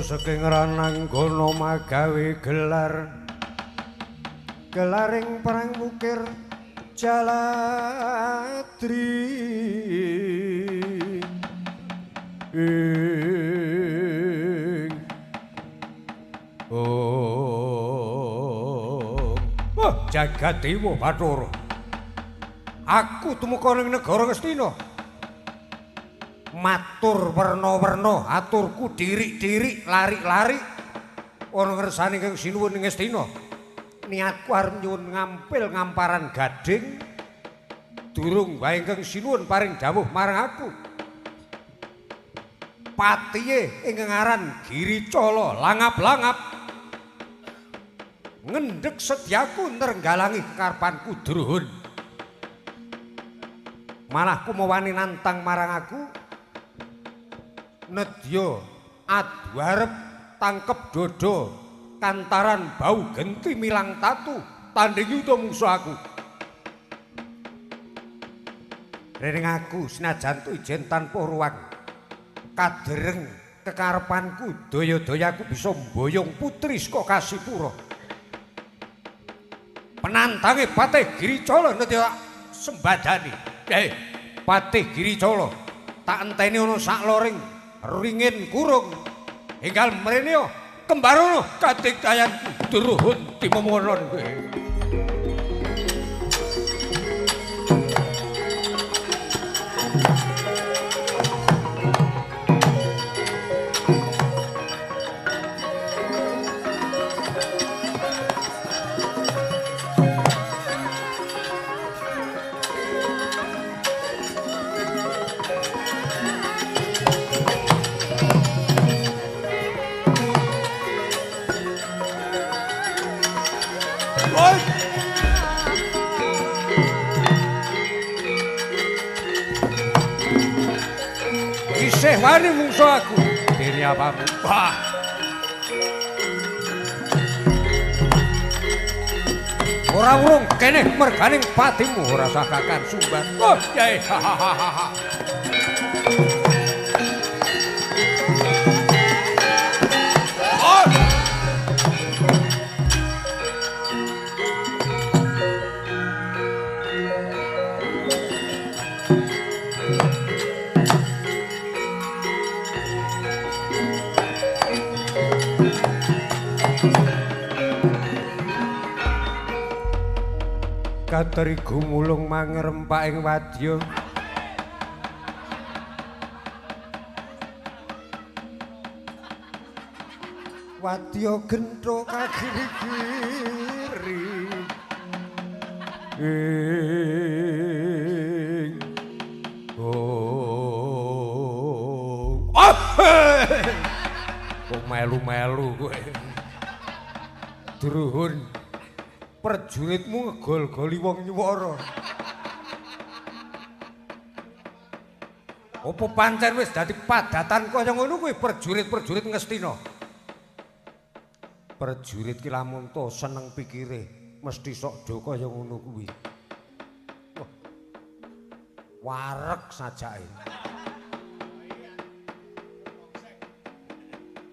Saking Rananggana magawe gelar gelaring perang wukir Jaladri ing oh jagat dewa Bathara, aku tumeka ning negara Ngastina matur werna-werna aturku dirik-dirik lari-lari ana ngersane ingkang sinuwun ing Ngastina. Niatku arep nyuwun ngampil ngamparan gading durung wae ingkang sinuwun paring dawuh marang aku. Patihe ingkang aran Giricala langap-langap ngendhek setyaku nrenggalangi kekarepanku druhun. Malah kumawani nantang marang aku nedya adwarep tangkep dodo kantaran bau genti milang tatu tanding yuta mungsuh aku. Rene aku senajan tu ijen tanpa ruang kadereng kekarepanku daya-dayaku bisa mboyong putri saka Kasipura. Penantange Patih Giricala nedya sembadani. Patih Giricala tak enteni ana sak loring ringin kurung enggal mrene kembarono kadigdayanku druhun timomonon kowe. Isih wani mungsuh aku dene apamu. Wah. Ora urung kene merganing patimu ora sah kakan sumbar. Oh, yae. Hahaha. Oh. Kateri gumulung mangrempak ing wadya. Wadya genthuk kagiri-giri. Ing oh. Kok melu-melu kowe. Druhun prajuritmu ngegol-goli wong nyuwara. Apa pancen wis dadi padatan kaya ngono kuwi prajurit-prajurit Ngastina? Prajurit ki lamun to seneng pikire mesti sok do kaya ngono kuwi. Wah. Wareg sajake.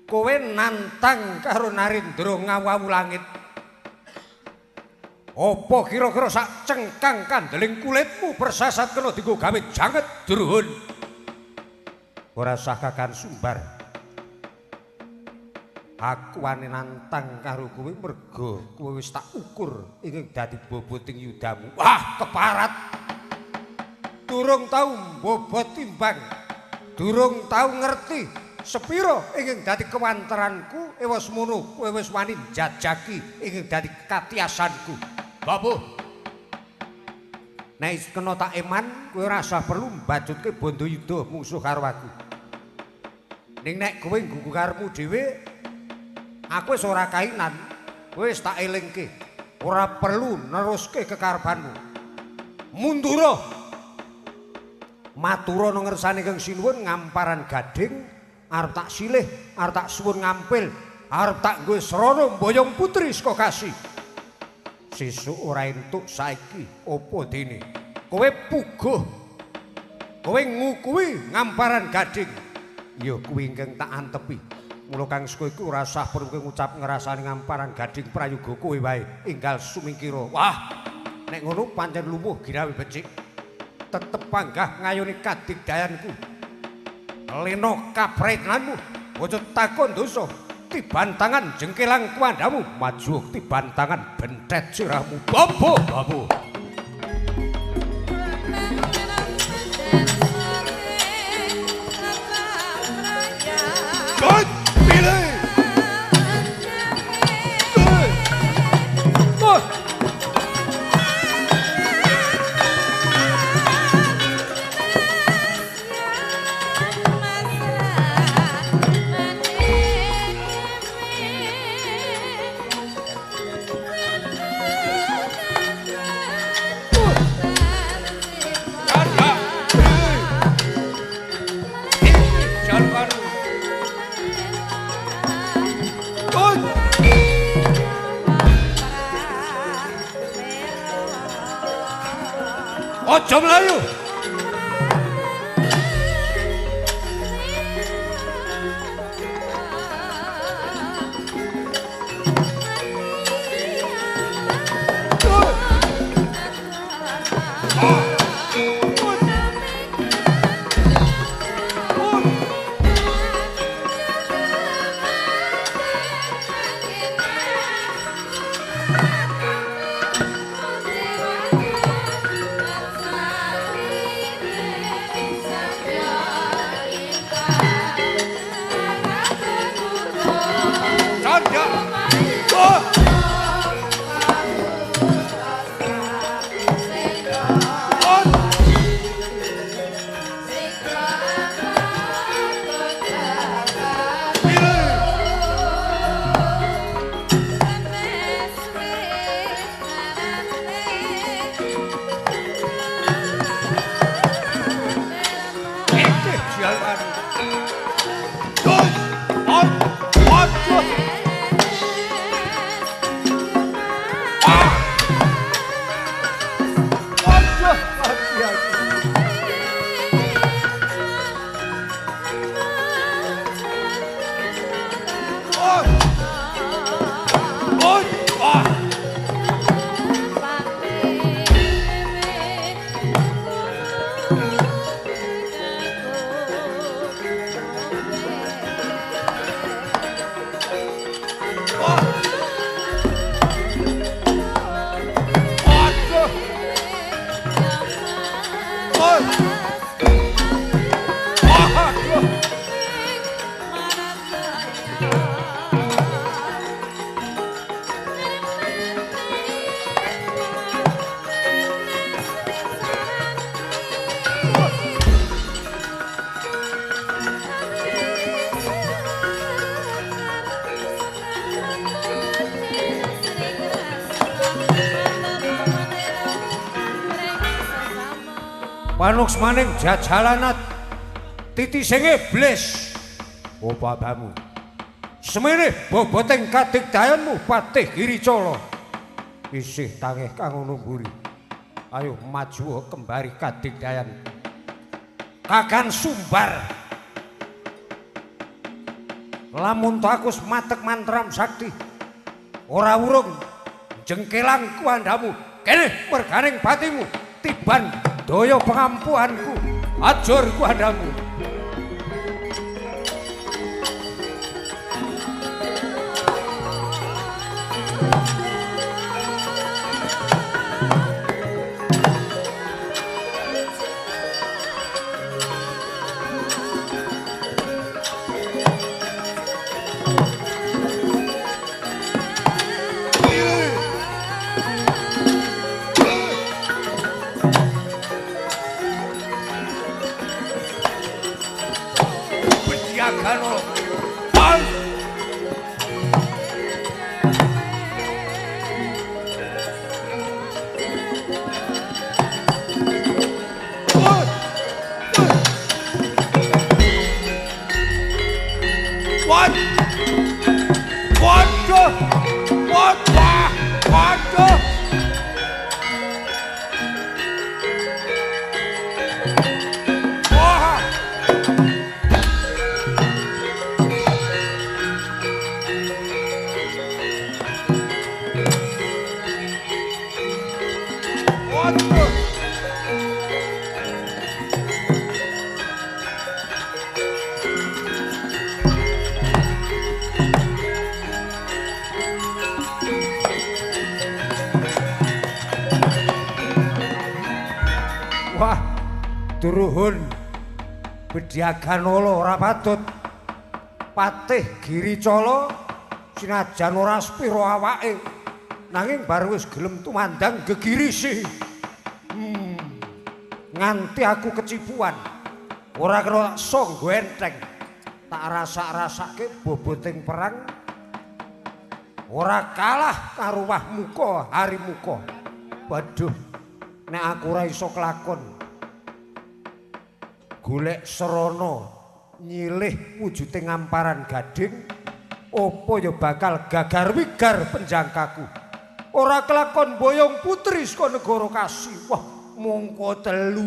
Kowe nantang karo Narendra ngawawu langit. Apa kira-kira sak cengkang kandeling kulitmu persasat kena dienggo gawe janget druhun. Ora sah kakan sumbar. Aku wani nantang karo kowe merga kowe wis tak ukur ingkang dadi boboting yudamu. Wah, keparat. Durung tau mbobot timbang. Durung tau ngerti sepiro ingkang dadi kewanteranku, ewa semono kowe wis wani njajaki ingkang dadi katiasanku. Babu. Nek kena tak eman, kowe ora usah perlu mbajutke bondo yuda mungsuh karo aku. Ning nek kowe nggugu karepmu dhewe, aku wis ora kainan. Kowe wis tak elingke. Ora perlu neruske kekarepanmu. Mundura. Matura nang ngersane Kang Sinuwun ngamparan gading, arep tak silih, arep tak suwun ngampil, arep tak nggo srana mboyong putri saka Kasi. Sesuk ora entuk saiki apa dene? Kowe puguh. Kowe ngukuhi ngamparan gading. Ya kuwi ingkang tak antepi. Mula Kang Seko iku ora usah perlu ngucap ngrasani ngamparan gading prayoga kowe wae enggal sumingkira. Wah, nek ngono pancen lumuh girawe becik. Tetep panggah ngayoni kadigdayanku. Lena kapretnanmu, aja takon dosa. Tiban tangan jengkelang kuandamu, maju tiban tangan bentet sirahmu. Bobo, bobo. Aja mlayu. Panuksmaning jajalanat titi sing iblis obabamu semene boboting kadigdayanmu Patih Giricala isih tangih kang ana mburi. Ayo maju kembari kadigdayan Kakan Sumbar. Lamun to aku matek mantram sakti ora urung jengkelang kuandamu kene merganing batimu tiban daya pengampuhanku ajur kuandamu. Bediagano. Waduh. Waduh. Waduh. Wah. Waduh. Wah, duruhun Bediaganala ora patut. Patih Giricala sinajan ora sepira awake, nanging bar wis gelem tumandang gegirisi. Nganti aku kecipuan. Ora kena sangga enteng. Tak rasak-rasake boboting perang. Ora kalah karo Wahmuka Harimuka. Waduh, nek aku ora iso kelakon golek srana nyilih wujude ngamparan gading, apa ya bakal gagar wigar penjangkaku. Ora kelakon boyong putri saka negara Kasi. Wah, mongko telu.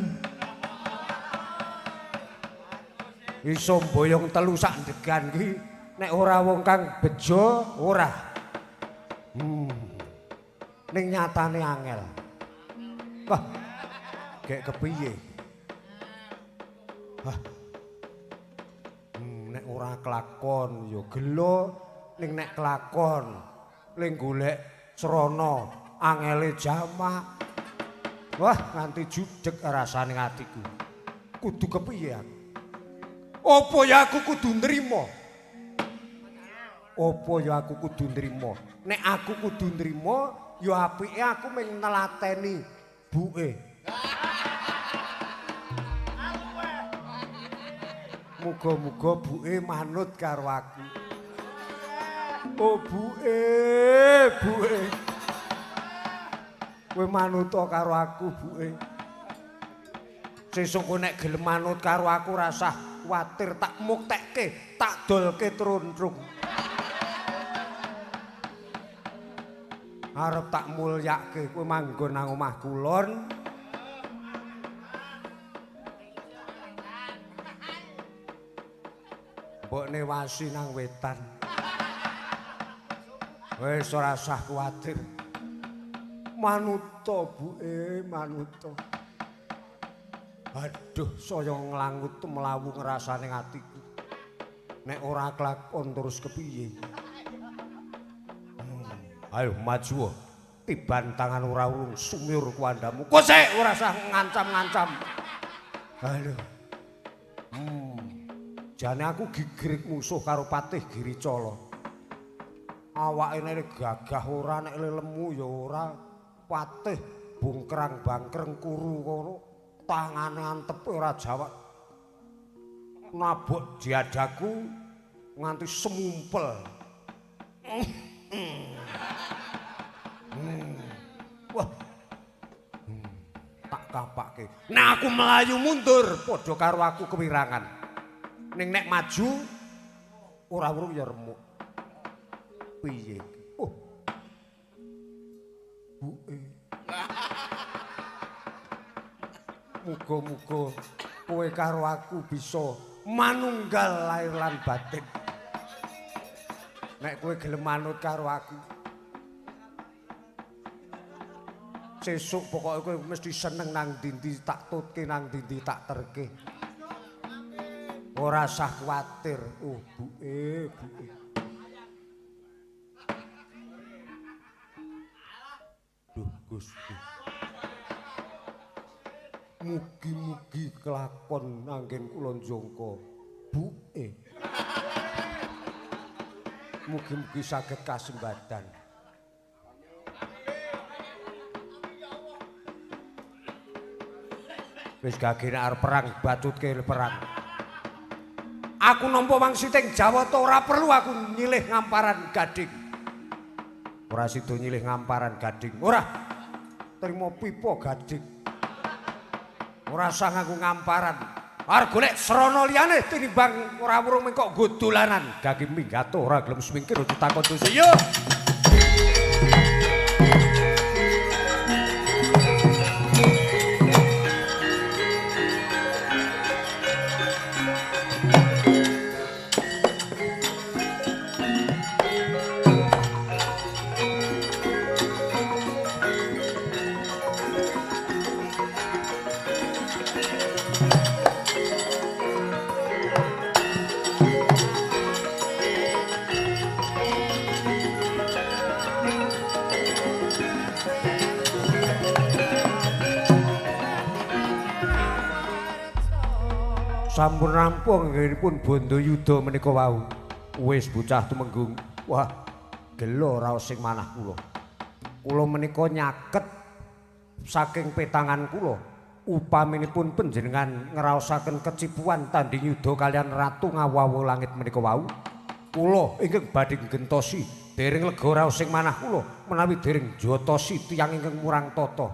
Iso boyong telu sak ndegan ki nek ora wong kang bejo ora. Ning nyatane angel. Wah, gek kepiye? Hah. Nek ora kelakon ya gelo, ning nek kelakon ling golek srana angele jamak. Wah, nganti judeg rasane atiku. Kudu kepiye aku? Apa ya aku kudu nrimo? Apa ya aku kudu nrimo? Nek aku kudu nrimo, ya apike aku mung nelateni buke. Muga-muga buke manut karo aku. Oh buke, buke. Kowe manut karo aku buke. Sesuk kowe nek gelem manut karo aku rasah kuwatir, tak muktekke, tak dolke truntrung. Arep tak mulyake kowe manggon nang omah kulon. Mbokne wasi nang wetan. Wis ora usah kuwatir. Manuta buke, manuta. Aduh, saya nglangut mlawu ngrasane atiku. Nek ora kelakon terus kepiye? Ayo maju. Tiban tangan ora urung sumur kuandamu. Kosek ora usah ngancam-ngancam. Aduh. Jane aku gigrik musuh karo Patih Giricala. Awake nek gagah ora, nek lemu ya ora. Patih bungkrang bangkreng kuru kono, tangane antepe ora jawab. Nabok diadaku nganti semumpel. Wah. Tak kapake. Nek aku melayu mundur padha karo aku kewirangan. Ning nek maju ora weruh ya remuk. Piye? Oh. Buke. Muga-muga kowe karo aku bisa manunggal lahir lan batin. Nek kowe gelem manut karo aku, sesuk pokoke kowe mesti seneng nang ndi-ndi tak tutke, nang ndi-ndi tak terke. Ora usah kuwatir. Oh, buke, buke. Duh, Gusti. Mugi-mugi kelakon anggen kula njangka buke. Mugi-mugi saged kasembadan. Wis gagene arep perang, bacutke perang. Aku nampa wangsiting Jawata ora perlu aku nyilih ngamparan gading. Ora sida nyilih ngamparan gading. Ora. Trimo pipa gading. Ora sah nganggo ngamparan. Arep golek srana liyane tinimbang ora wurung mengkok nggo dolanan. Gage minggato ora gelem sumingkir aja takon dosa. Yo. Sampun rampung anggenipun Bandayuda menika wau. Wis bocah tumenggung. Wah, gelo raos sing manah kula. Kula menika nyaket saking petangan kula. Upaminipun panjenengan ngraosaken kecipuan tanding yuda kalian Ratu Ngawu Langit menika wau. Kula ingkang badhe nggentosi dereng lega raos sing manah kula menawi dereng jotosi tiyang ingkang murang tata.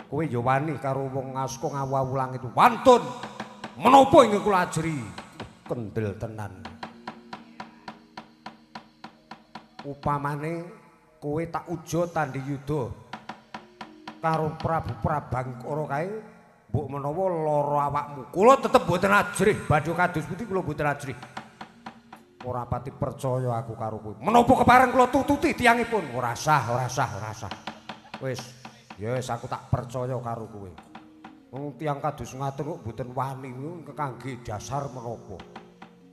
Kowe ya wani karo wong ngaska Ngawu Langit. Wantun. Menapa ingkang kula ajri? Kendel tenan. Upamane kowe tak uja tandhi yuda karo Prabu Prabangkara kae, mbok menawa lara awakmu. Kula tetep mboten ajrih, badhe kados pundi kula mboten ajrih. Ora pati percaya aku karo kowe. Menapa kepareng kula tututi tiyangipun? Ora sah, ora sah, ora sah. Wis, ya wis aku tak percaya karo kowe. Wong tiyang kados ngaten kok mboten wani kangge dasar menapa.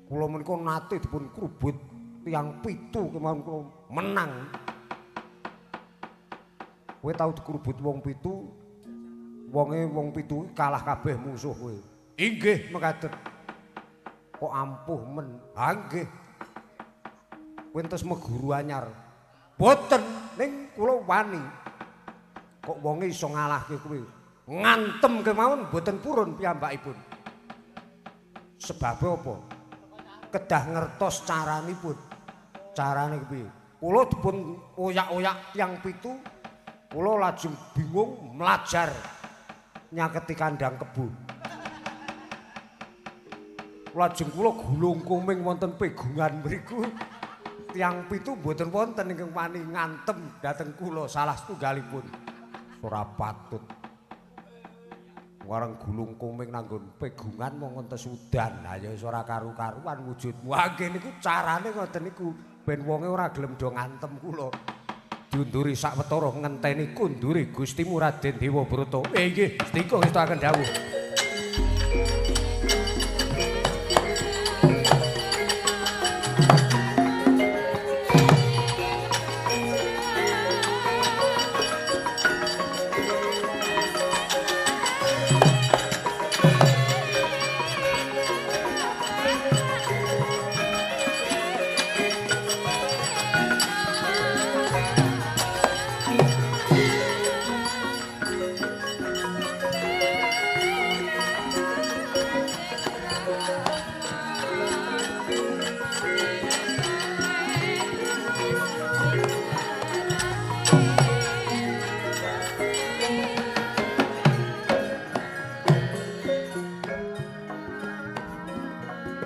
Kula menika nate dipun krubut tiyang pitu kemawon kula menang. Kowe tau dikrubut wong pitu, wonge wong pitu kalah kabeh mungsuh kowe. Inggih mekaten. Kok ampuh men. Ha nggih. Kowe entus meguru anyar. Boten, ning kula wani. Kok wonge iso ngalahke kowe. Ngantem kemawon mboten purun piyambakipun. Sebabe apa? Kedah ngertos caranipun. Carane piye? Kula dipun oyak-oyak tiyang pitu, kula lajeng bingung mlajar nyaketi kandang kebo. Lajeng kula gulung kuming wonten pegungan mriku. Tiyang pitu mboten wonten ingkang wani ngantem dhateng kula salah setunggalipun. Ora patut. Wareng gulung kuming nanggon pegungan mong entes udan. Ha ya wis ora karu-karuan wujudmu. Ha nggih niku carane ngoten niku ben wonge ora gelem do ngantem kula. Diunduri sawetara ngenteni kundure Gustimu Raden Dewabrata. Nggih, sedika ngestakaken dawuh.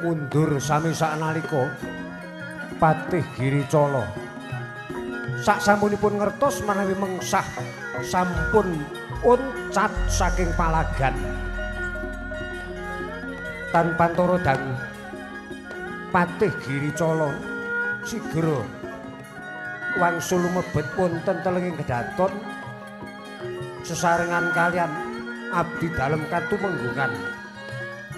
Mundur sami saknalika Patih Giricala saksampunipun ngertos menawi mengsah sampun uncat saking palagan tanpa antara dangu Patih Giricala sigra wangsul lumebet wonten telenging kedaton sesarengan kalian abdi dalem katumenggungan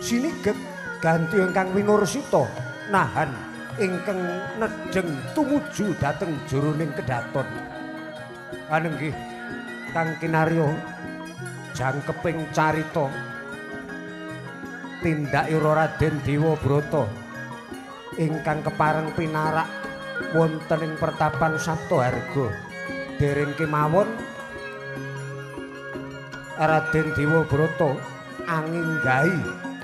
sinigep ganti ingkang winursita nahan ingkang nedheng tumuju dhateng jroning kedaton. Anenggih kang kinarya jangkeping carita tindakira Raden Dewabrata ingkang kepareng pinarak wonten ing pertapan Saptaharga. Dereng kemawon Raden Dewabrata anginggahi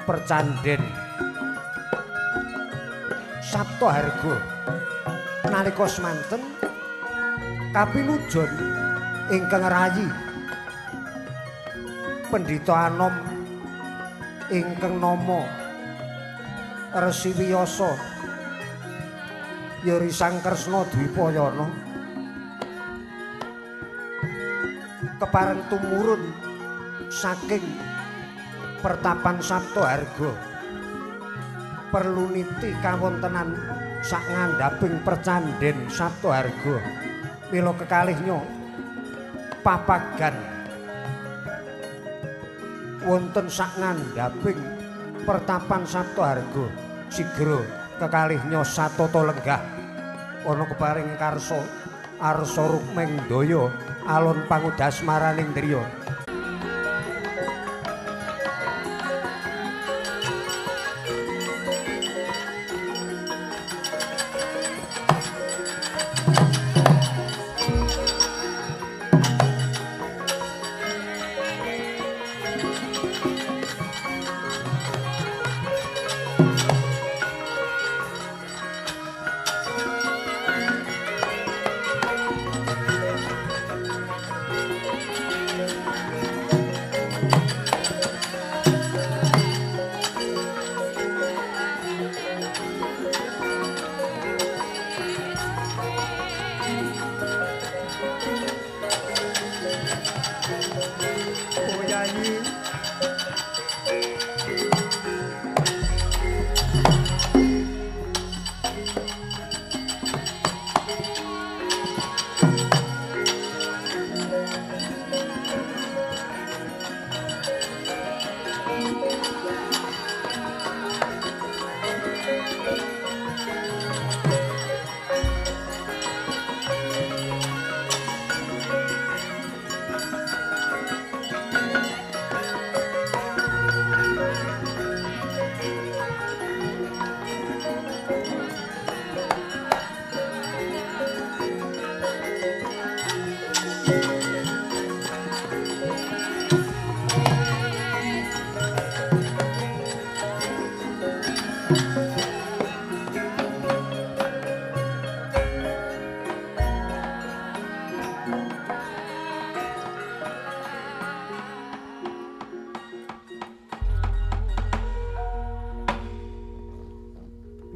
percandhen Saptaharga. Nalika semanten kapinujon ingkang rayi Pendhita Anom ingkang nama Resi Wiyasa Yori Sang Kresna Dwipayana kepareng tumurun saking pertapan Saptaharga perlu niti kawontenan sak ngandhaping percandhen Saptaharga mila kekalihnya papagan wonten sak ngandhaping pertapan Saptaharga sigra kekalihnya satata lenggah ana keparing karsa arsa rukming daya alon pangudas maraning driya.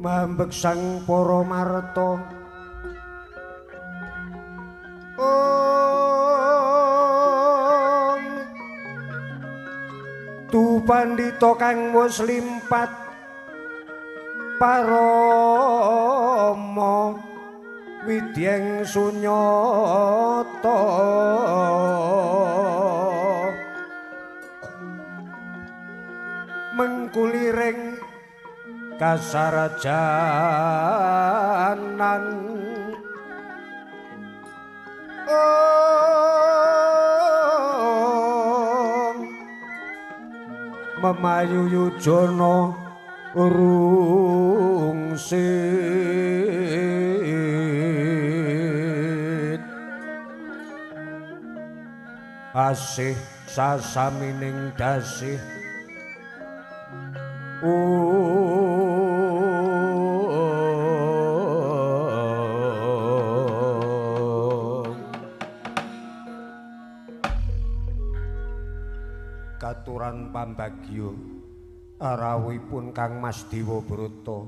Mambek sang para marta om tu pandhita kang wis limpat parama widyeng sunyata mengkuliring kasarajanan om memayu yujana rungsit asih sasamining dasih katuran pambagya rawuhipun Kang Mas Dewa Brata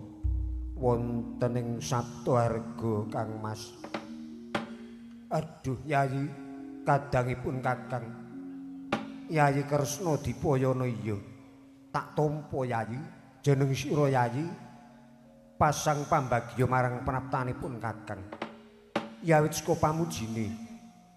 wonten ing Saptaharga Kang Mas. Aduh Yayi, kadangipun Kakang Yayi Kresna Dipayana iya. Tak tampa Yayi, jeneng sira Yayi pasang pambagya marang praptanipun Kakang. Yawit saka pamujine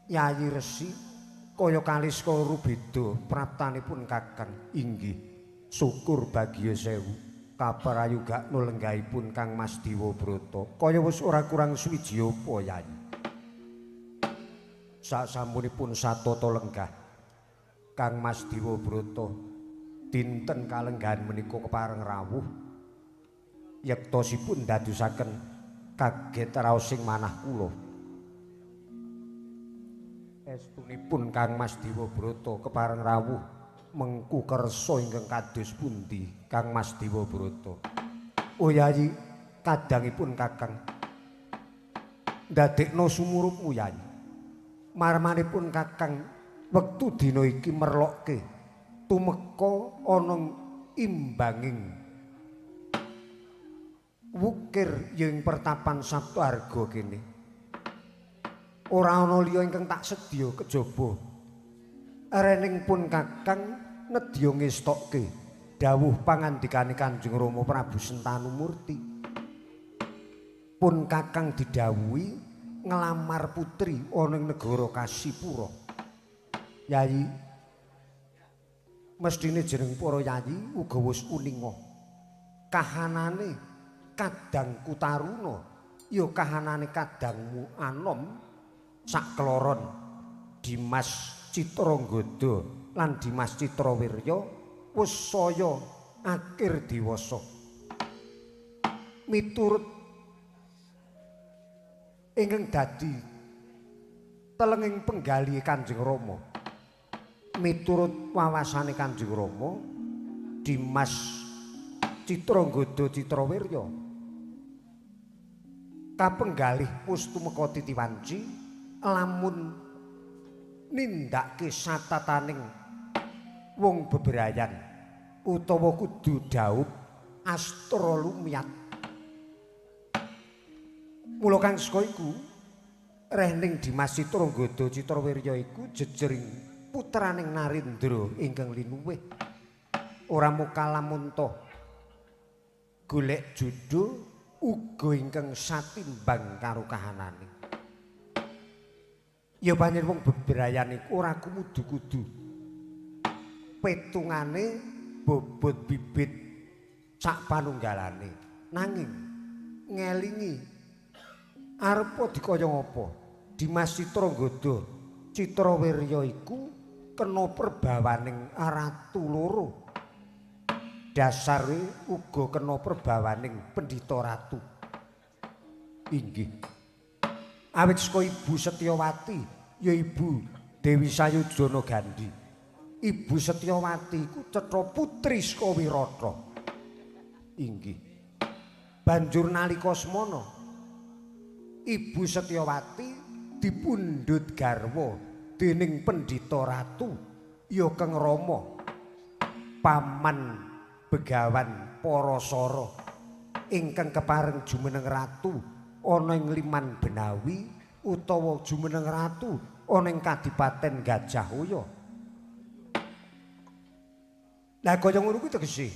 Yayi Resi kaya kaliska rubeda praptanipun Kakang. Inggih syukur bagya sewu kaprayugakno lenggahipun Kang Mas Dewa Brata kaya wis ora kurang suwiji apa Yayi. Sasampunipun satata lenggah Kang Mas Dewa Brata dinten kalenggahan menika kepareng rawuh yektosipun dadosaken kaget raosing manah kula. Estunipun Kang Mas Dewa Brata kepareng rawuh mengku kersa ingkang kados pundi Kang Mas Dewa Brata? Oh Yayi, kadangipun Kakang. Ndadekno sumurupmu Yayi. Marmanipun Kakang wektu dina iki merlokke tumeka ana imbanging wukir ing pertapan Sabtaharga kene. Ora ana liya ingkang tak sedya kejaba rening pun Kakang nedya ngestokke dawuh pangandikane Kanjeng Rama Prabu Sentanu Murti. Pun Kakang didhawuhi nglamar putri ana ing negara Kasipura. Yayi, mestine jeneng para yayi uga wis uninga kahanane kadangku taruna ya kahanane kadangmu anom sakloron Dimas Citranggada lan Dimas Citrawirya wis saya akhir dewasa. Miturut ingkang dadi telenging penggalih Kanjeng Rama, miturut wawasane Kanjeng Rama, Dimas Citranggada Citrawirya kapenggalih wis tumeka titiwanci lamun nindakake satataning wong bebrayan utawa kudu dhaup astra lumyat. Mula kang saka iku rehning Dimas Citranggada Citrawirya iku jejering putraning Narendra ingkang linuwih. Ora mung lamun ta golek judul uga ingkang satimbang karo kahanane. Ya pancen wong bebrayan iku ora kumudu-kudu. Petungane bobot bibit sak panunggalane. Nanging ngelingi arepa dikaya ngapa? Dimas Citranggada Citrawirya iku kena perbawaning ratu loro. Dasare uga kena perbawaning pendhita ratu. Inggih. Awit saka Ibu Setyawati ya Ibu Dewi Sayujana Gandhi. Ibu Setyawati iku cetha putri saka Wirata. Inggih. Banjur nalika semana Ibu Setyawati dipundhut garwa dening pendhita ratu ya Kang Rama paman Begawan Parasara ingkang kepareng jumeneng ratu ana ing Liman Benawi utawa jumeneng ratu ana ing Kadipaten Gajahwaya. Lah kaya ngono kuwi tegese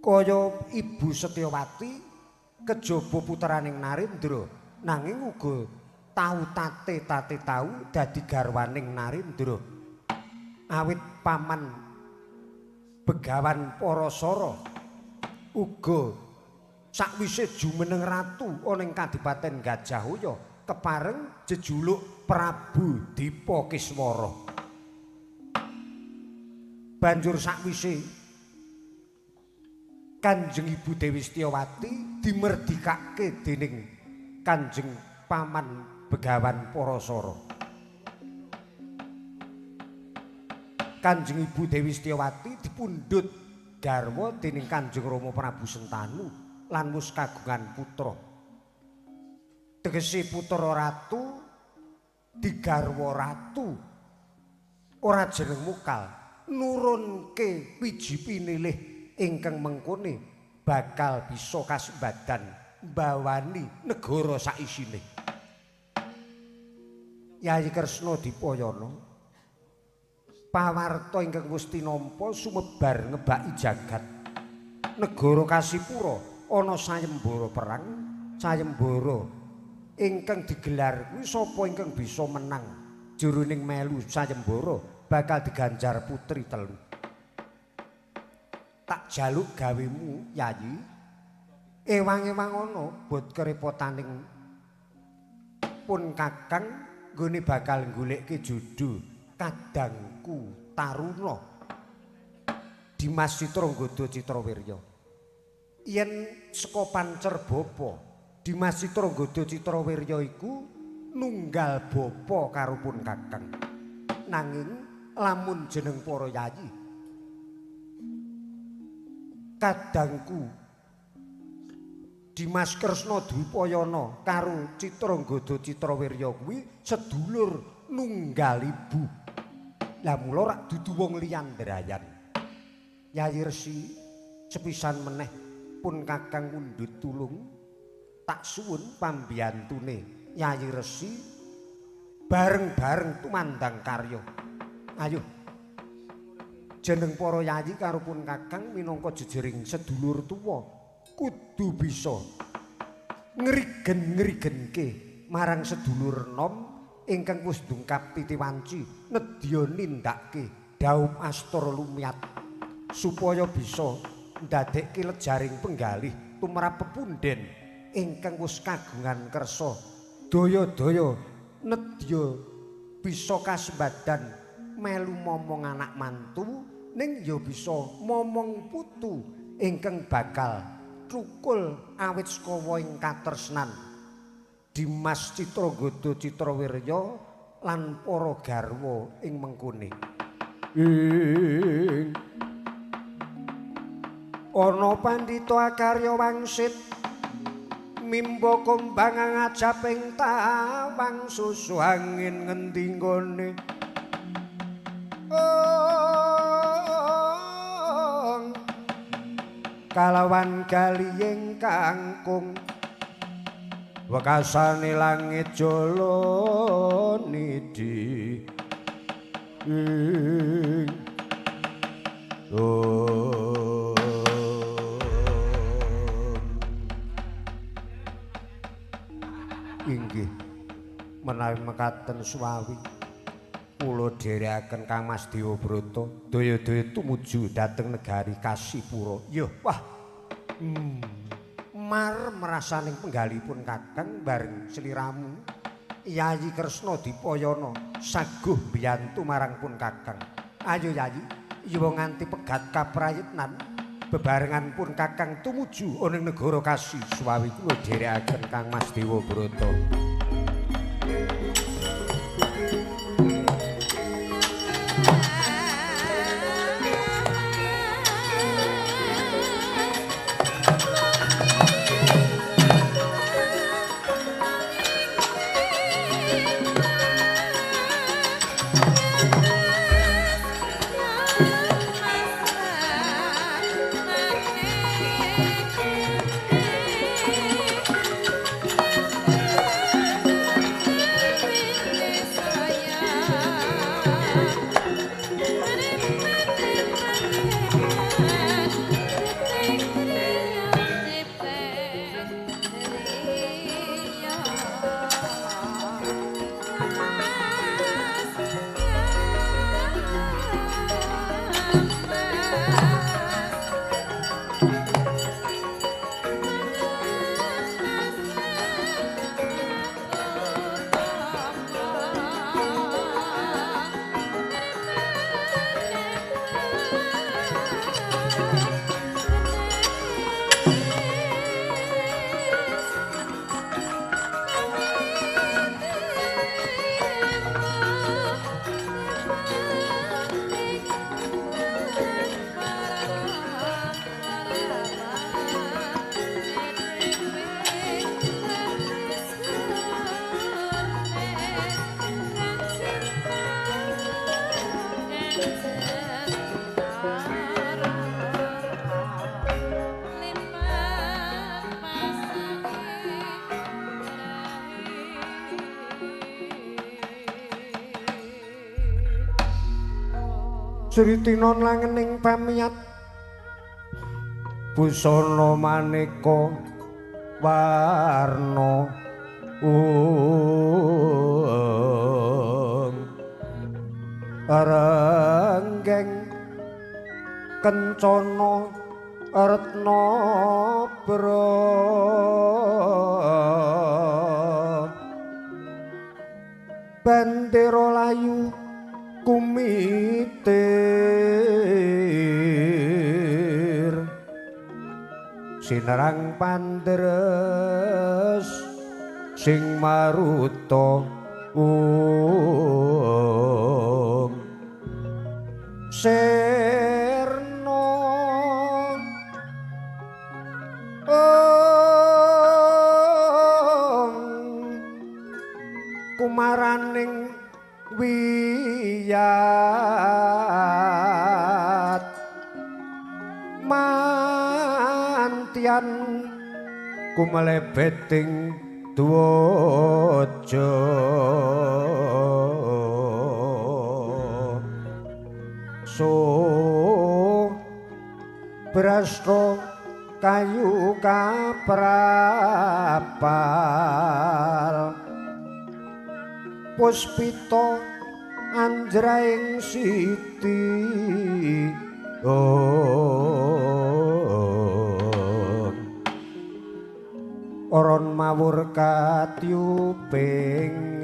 kaya Ibu Setyawati kejaba putraning Narendra nanging uga tau tate-tate tau dadi garwaning Narendra. Awit paman Begawan Parasara uga sakwise jumeneng ratu ana ing Kadipaten Gajahwaya kepareng jejuluk Prabu Dipa Kiswara. Banjur sakwise Kanjeng Ibu Dewi Setyawati dimerdikake dening Kanjeng Paman Begawan Parasara. Kanjeng Ibu Dewi Setyawati dipundhut garwa dening Kanjeng Rama Prabu Sentanu lan wis kagungan putra. Tegese putra ratu digarwa ratu ora jeneng mukal nurunke wiji pinilih ingkang mengkone bakal bisa kasembadan mbawani negara saisine. Yayi Kresna Dipayana pawarta ingkang wis tinampa sumebar ngebaki jagat. Negara Kasipura ana sayembara perang, sayembara ingkang digelar kuwi sapa ingkang bisa menang jroning melu sayembara bakal diganjar putri telu. Tak jaluk gawemu Yayi, ewang-ewang ana bot kerepotaning pun Kakang nggone bakal goleke jodho kadangku taruna Dimas Citranggada Citrawirya. Yen saka pancer bapa Dimas Citranggada Citrawirya iku nunggal bapa karo pun Kakang. Nanging lamun jeneng para yayi kadangku Dimas Kresna Dwipayana karo Citranggada Citrawirya kuwi sedulur nunggal ibu. Lah mula rak dudu wong liyan drayan. Yayi Resi sepisan meneh pun Kakang mundhut tulung tak suwun pambiyantune Yayi Resi bareng-bareng tumandang karya. Ayo. Jeneng para yayi karo pun Kakang minangka jejering sedulur tuwa kudu bisa ngrigen-ngrigenke marang sedulur nom ingkang wis dungkap titiwanci nedya nindakake daup astra lumyat supaya bisa ndadekke lejaring penggalih tumrap pepunden ingkang wis kagungan kersa daya-daya nedya bisa kasembadan melu momong anak mantu ning ya bisa momong putu ingkang bakal cukul awit sekawa ing katresnan Dimas Citranggada Citrawirya lan para garwa ing mengkone. Ing ana pandhita akarya wangsit mimba kumbang ngajaping tawang susu angin ngendi nggone. Kalawan galiying kangkung wekasane langit jala nidi ing inggih menawi mekaten suwawi kula dherekaken Kang Mas Dewabrata daya-daya tumuju dhateng negari Kasipura. Yo wah. Mar merasaning penggalipun Kakang bareng sliramu Yayi Kresna Dipayana saguh mbiyantu marang pun Kakang. Ayo Yayi, yuwa nganti pegat kaprayitnan bebarengan pun Kakang tumuju ana ing negara Kasi. Suwawi kula dherekaken Kang Mas Dewabrata. Sritinon langening pamiyat busana maneka warna renggeng kencana retna bra bendera layu kumitir sinerang pandres sing maruta sirna. Kinantian kumelebeting dwaja so brasta kayu kaprapal puspita anjraing siti oron mawur katyuping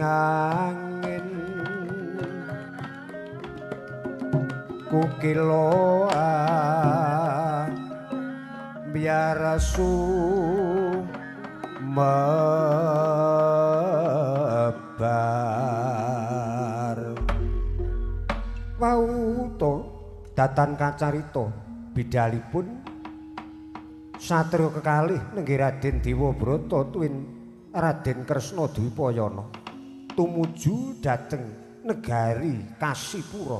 angin kukiloa biar sumebar. Wau to datan kacarita bidalipun satriya kekalih nenggih Raden Dewabrata tuwin Raden Kresna Dwipayana tumuju dhateng negari Kasipura.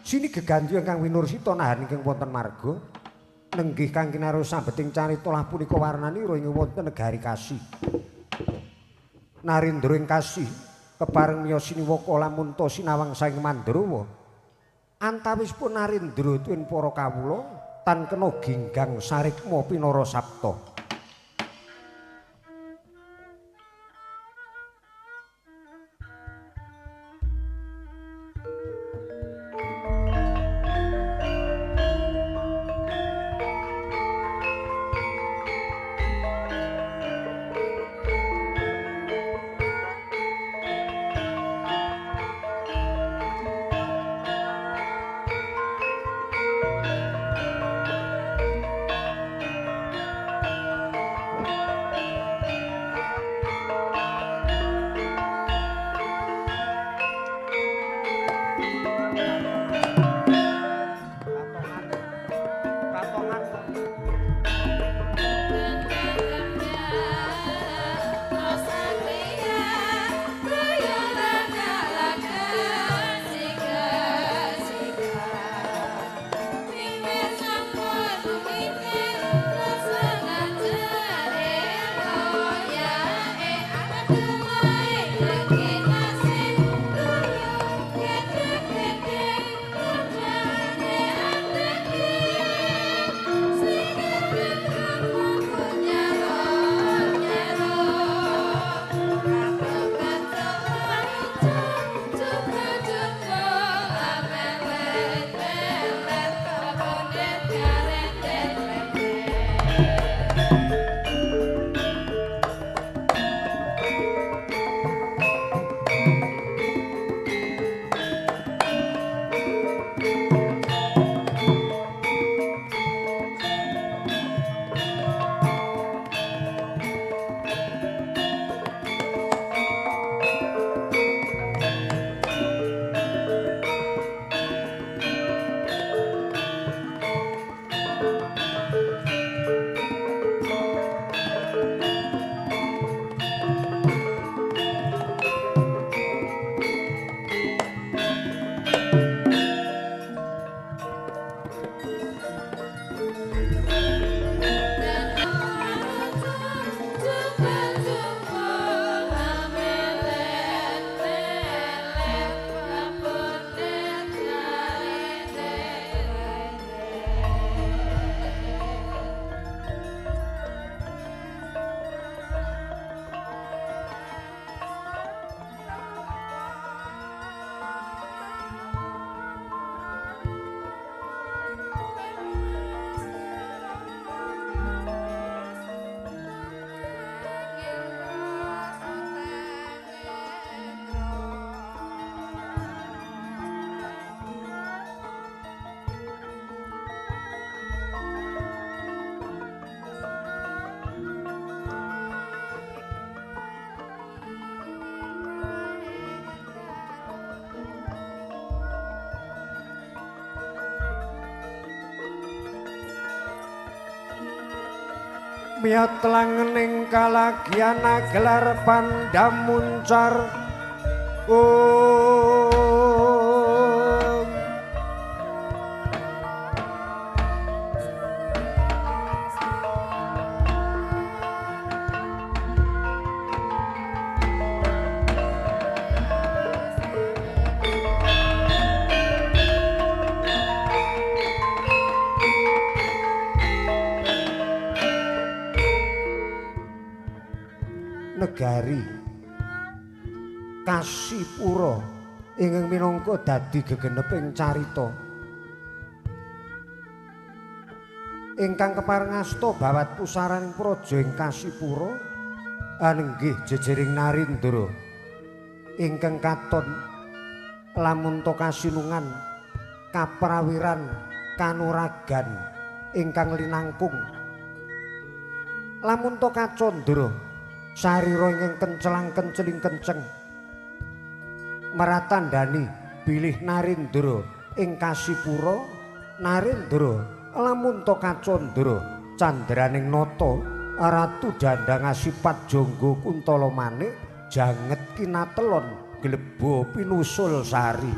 Sini gegandu ingkang winursita nahan ingkang wonten marga nenggih kang kinarya sambeting carita lah punika warnanira ing wonten negari Kasi. Narendra ing Kasi kepareng miyos siniwaka lamunta sinawang saking Mandrawa. Antawispun Narendra tuwin para kawula tan kena ginggang sarikma pinara sabta. Miyat langening kalagiana gelar pandamuncar ung Negari Kasipura ingkang minangka dadi gegeneping carita ingkang kepareng asta bawat pusaraning praja ing Kasipura anenggih jejering Narendra ingkang katon lamun to kasinungan kaprawiran kanuragan ingkang linangkung lamun to kacandra sarira ingkang kencelang kenceling kenceng meratandani bilih Narendra ing Kasipura Narendra lamun to kacandra candraning nata ratu dandang asipat jangga kuntala manik janget kinatelon glebo pinusul sari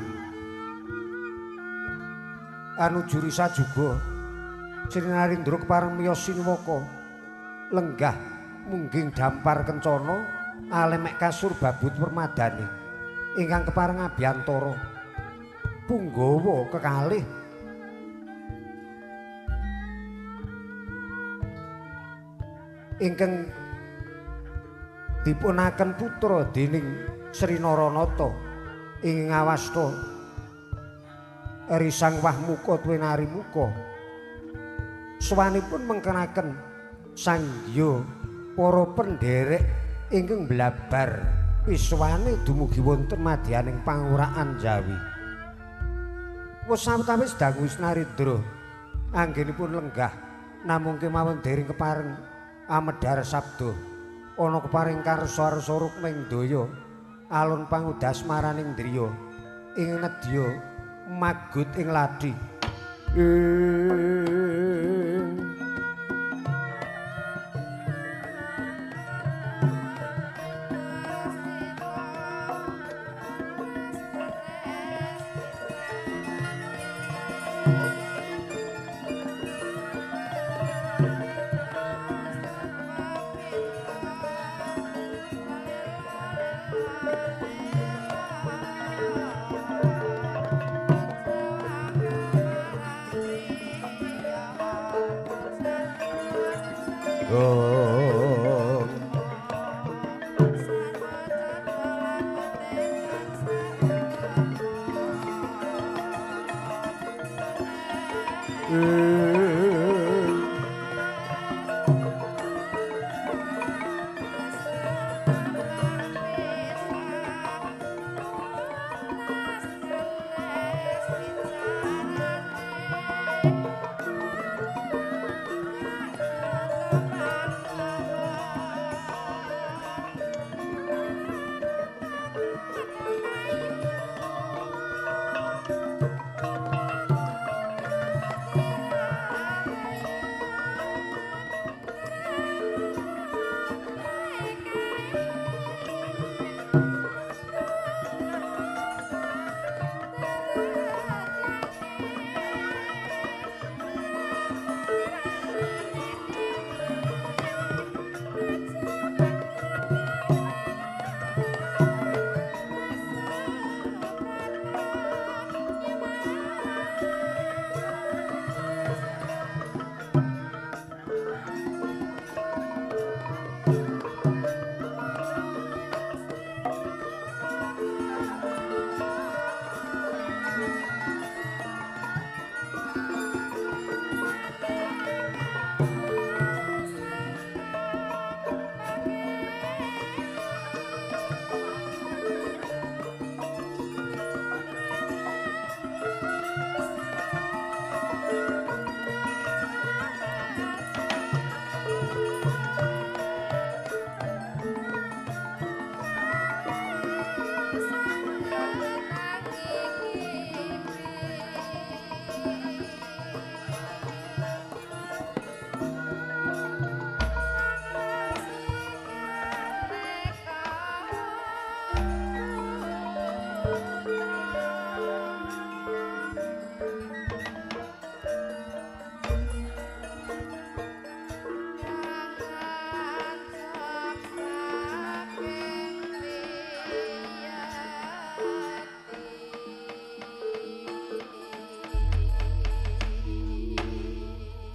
anu jurisa juga Sri Narendra kepareng miyos sinuwaka lenggah mungging dampar kencana alemek kasur babut permadani ingkang kepareng abiyantara punggawa kekalih ingkang dipunaken putra dening Sri Naranata ing ngawasta Risang Wahmuka Twinari Muka swanipun mengkenaken sangya para pendherek ingkang blabar piswane dumugi wonten madyaning panguraan Jawi. Wis sawetawis dangu Narendra anggenipun lenggah namung kemawon dereng kepareng amedhar sabda ana keparing karsa-arsa rukming daya alun pangudas maraning driya ing nedya magut ing lathi.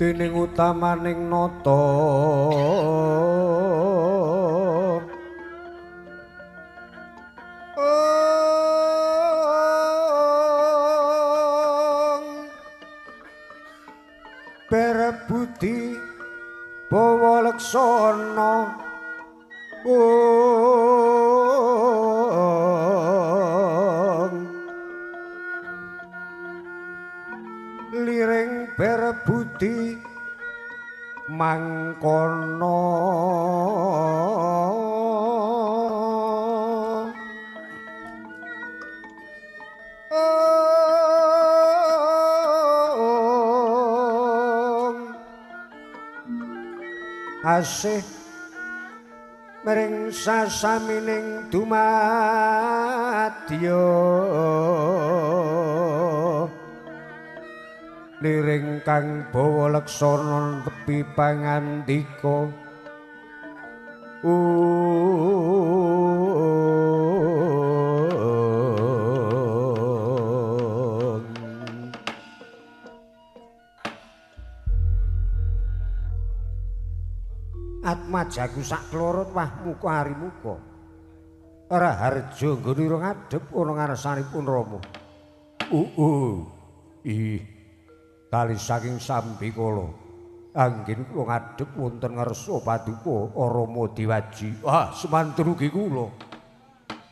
Dening utamaning nata budi bawa leksana. Liring berbudi mangkono. Asih mring sasamining dumadya liring kang bawa leksana tepi pangandika. Atmajaku sak klorot wah muka hari muka Raharja nggone ngadhep ana ngarsanipun Rama. Ih kali saking sambikala anggen kula ngadhep wonten ngarsa paduka Rama Diwaji. Ah semanten ugi kula.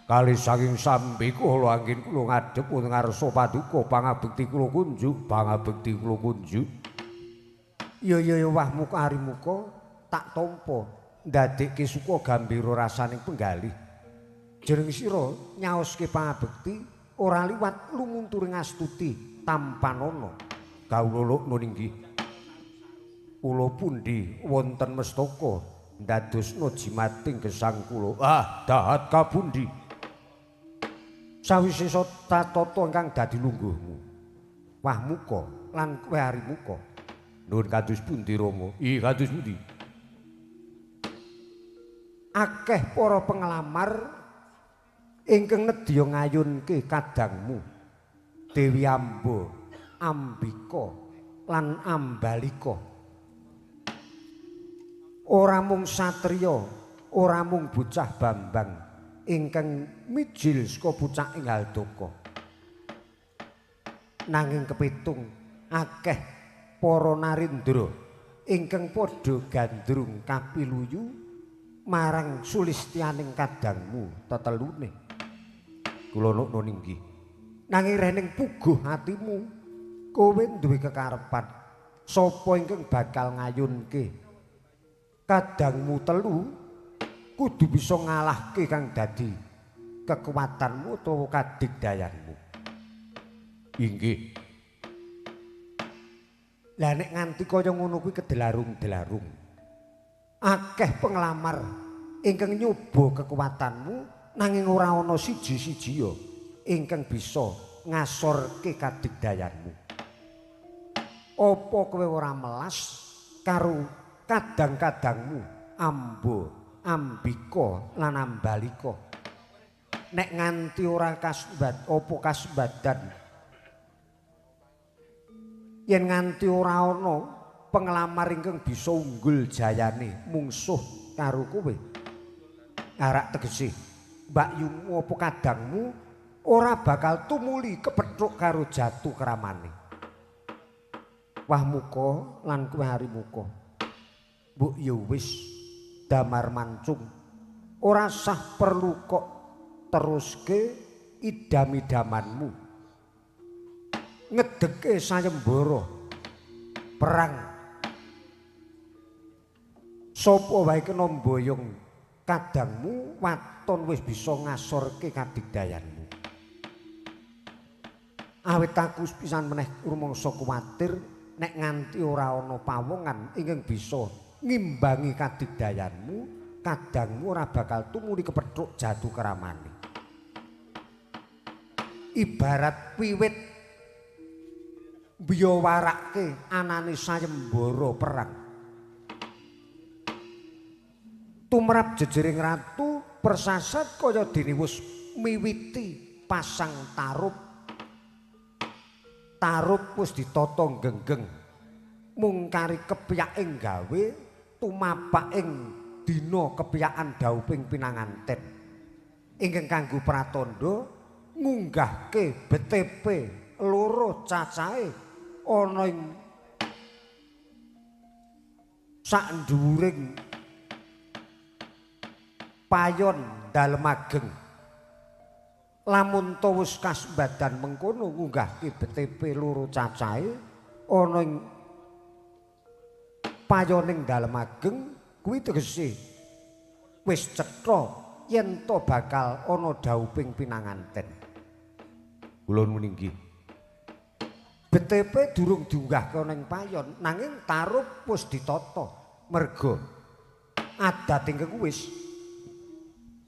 Kali saking sambikala anggen kula ngadhep wonten ngarsa paduka pangabekti kula kunjuk, pangabekti kula kunjuk. Ya ya ya wah muka hari muka tak tampa ndadekke suka gambira rasaning penggalih. Jeneng sira nyaoske pangabekti ora liwat lumunturing astuti tampanana. Kawula lukna inggih. Kula pundi wonten mestaka ndadosna jimating gesang kula. Ah, dahat kapundi. Sawise tatata ingkang dadi lungguhmu. Wah muka lan kowe ari muka. Nuwun kados pundi Rama? Ih, kados pundi? Akeh para pengelamar ingkang nedya ngayunke kadangmu Dewi Amba, Ambika lan Ambalika. Ora mung satriya, ora mung bocah bambang ingkang mijil saka pucak ing Haldaka. Nanging kepitung akeh para narendra ingkang padha gandrung kapiluyu marang sulistyaning kadangmu tetelune. Kula nukna inggih. Nanging rening puguh atimu kowe duwe kekarepan sapa ingkang bakal ngayunke kadangmu telu kudu bisa ngalahke kang dadi kekuatanmu utawa kadigdayanmu. Inggih. Lah nek nganti kaya ngono kuwi kedelarung-delarung. Akeh penglamar ingkang nyoba kekuatanmu nanging ora ana siji-siji ya ingkang bisa ngasorke kadigdayanmu. Apa kowe ora melas karo kadang-kadangmu Amba, Ambika lan Ambalika? Nek nganti ora kasbat apa kasbadan, yen nganti ora ana pengelamar ingkang bisa unggul jayane mungsuh karo kowe, arak tegese mbakyumu apa kadangmu ora bakal tumuli kepethuk karo jatuh kramane. Wah muka lan kowe hari muka, mbok ya wis damar mancung, ora sah perlu kok teruske idam-idamanmu ngedeke sayembara perang. Sapa wae kena mboyong kadangmu waton wis bisa ngasorke kadigdayanmu. Awit aku pisan meneh rumangsa kuwatir nek nganti ora ana pawongan ingkang bisa ngimbangi kadigdayanmu, kadangmu ora bakal tumuli kepethuk jatuh kramane. Ibarat wiwit biyawarake anane sayembara perang. Tumrap jejering ratu persasat kaya dene wis miwiti pasang tarup. Tarup wis ditata genggeng. Mung kari kepyaking gawe tumapak ing dina kepyakan dauping pinanganten. Ingkang kanggo pratandha ngunggahke BTP loro cacahe ana ing Sak dhuwuring payon dalem ageng. Lamun to wis kasembadan mengkono ngunggahke BTP loro cacahe ana ing payoning dalem ageng kuwi tegese wis cetha yen to bakal ana dhauping pinanganten. Kula nuwun inggih. BTP durung diunggahke ana ing payon nanging tarup wis ditata merga adat ingkang wis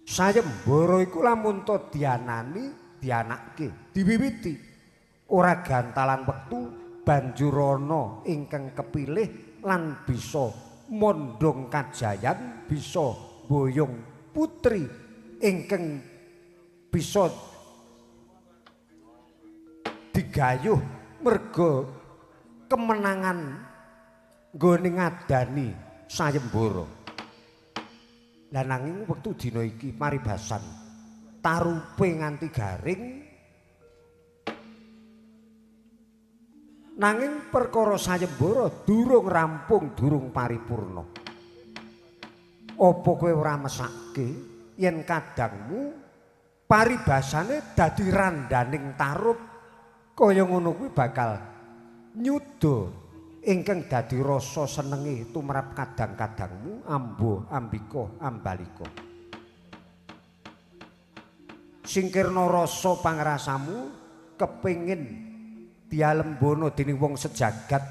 sayembara iku lamun to dianani dianake diwiwiti ora gantalan wektu banjur ana ingkang kepilih lan bisa mondhong kajayan bisa boyong putri ingkang bisa digayuh merga kemenangan nggone ngadani sayembara. Lah nanging wektu dina iki paribasan tarupe nganti garing nanging perkara sayembara durung rampung durung paripurna. Apa kowe ora mesake yen kadangmu paribasane dadi randaning tarup kaya ngono kuwi bakal nyuda ingkang dadi rasa senenge tumrap kadang-kadangmu Ambo Ambika Ambalika. Singkirna rasa pangrasamu kepengin dialembono dening wong sejagat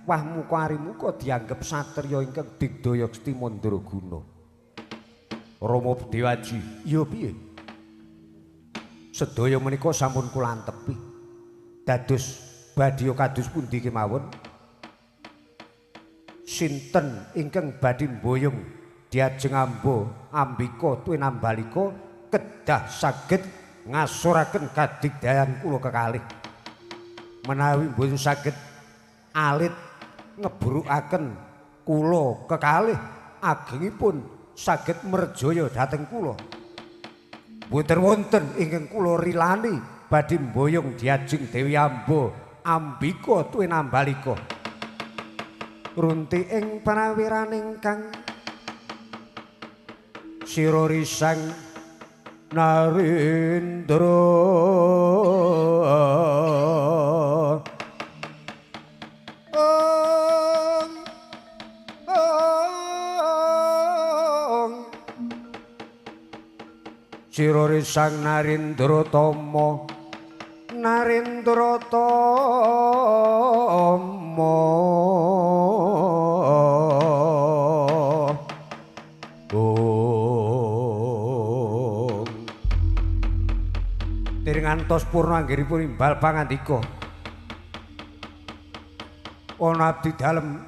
wah muka arimuka dianggep satriya ingkang digdaya Gusti Mandraguna. Rama Dewaji, ya piye? Sedaya menika sampun kula antepi. Dados badya kados pundi kemawon? Sinten ingkang badhe mboyong diajeng Ambo Ambika tuwin Ambalika kedah saged ngasuraken kadigdayan kula kekalih. Menawi mboten saged alit ngebrukaken kula kekalih agengipun saged merjaya dhateng kula. Mboten wonten ingkang kula rilani badhe mboyong diajeng Dewi Ambo Ambika tuwin Ambalika. Runti ing prawiraning kang sira risang Narendra ong ong sira risang Narendra Tama Narendra Tama. Ngantos purna anggenipun imbal pangandika. Ana abdi dalem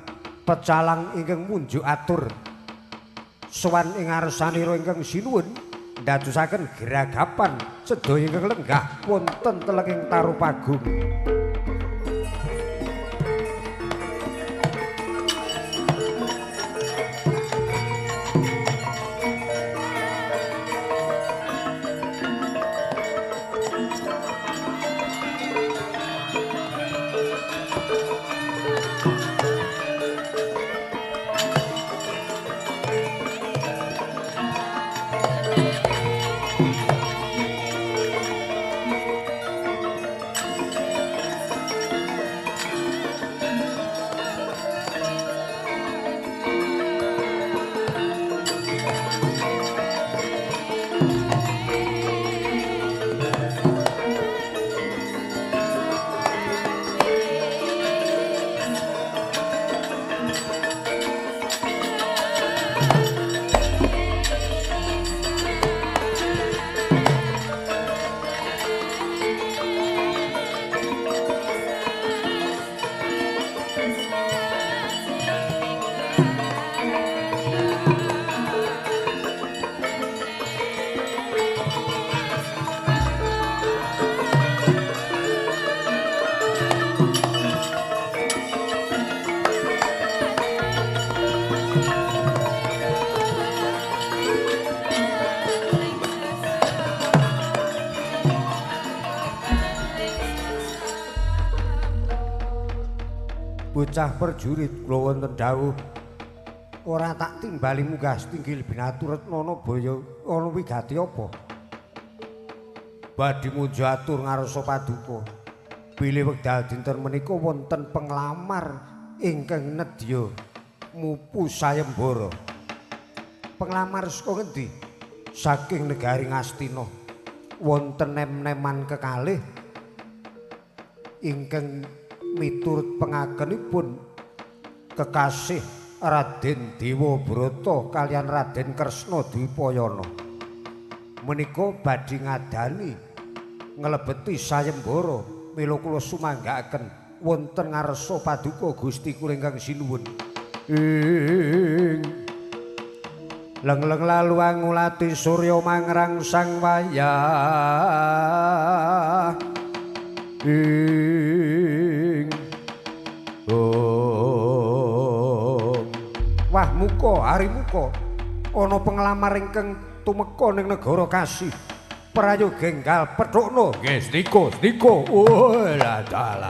pecalang ingkang munjuk atur sowan ing ngarsanira ingkang sinuwun ndadosaken geragapan sedaya ingkang lenggah wonten telenging Tarupagung. Bocah perjurit kula wonten dawuh Ora tak timbali munggah tinggil binatu retnana baya ana wigati apa? Badhe munjo atur ngarsa paduka. Bilih wekdal dinten menika wonten penglamar ingkang nedya mupu sayembara. Penglamar saka ngendi? Saking negari Ngastina. Wonten nem-neman kekalih ingkang miturut pengakenipun kekasih Raden Dewa Brata kaliyan Raden Kresna Dwipayana. Menika badhe ngadani nglebeti sayembara mila kula sumanggaaken wonten ngarsa paduka Gusti kula ingkang sinuwun. Ing leng-leng lalu angulati surya mangrangsang wayah. Ing oh. Wah muka hari muka ana penglamar ingkang tumeka ning negara Kasih. Prayoga enggal pethukna. Nggih, sendika, sendika. Oh la dalah.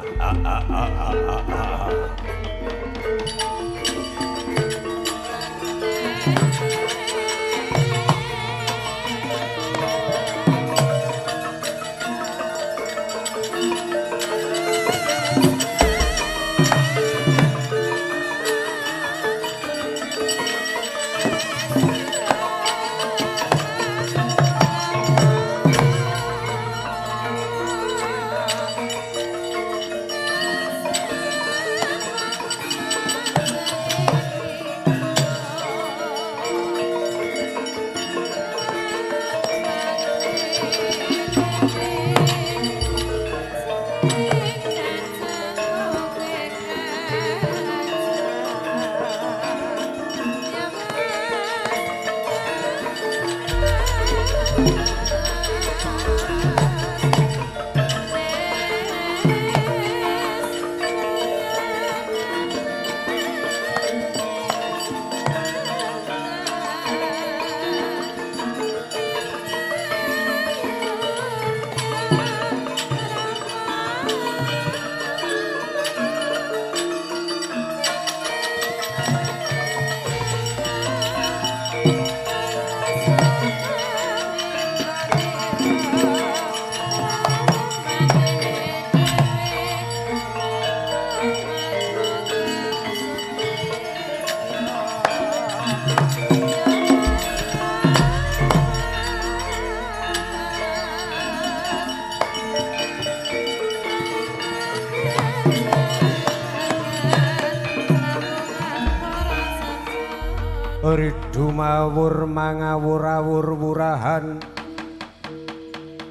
Ridu mawur mangawur-awur wurahan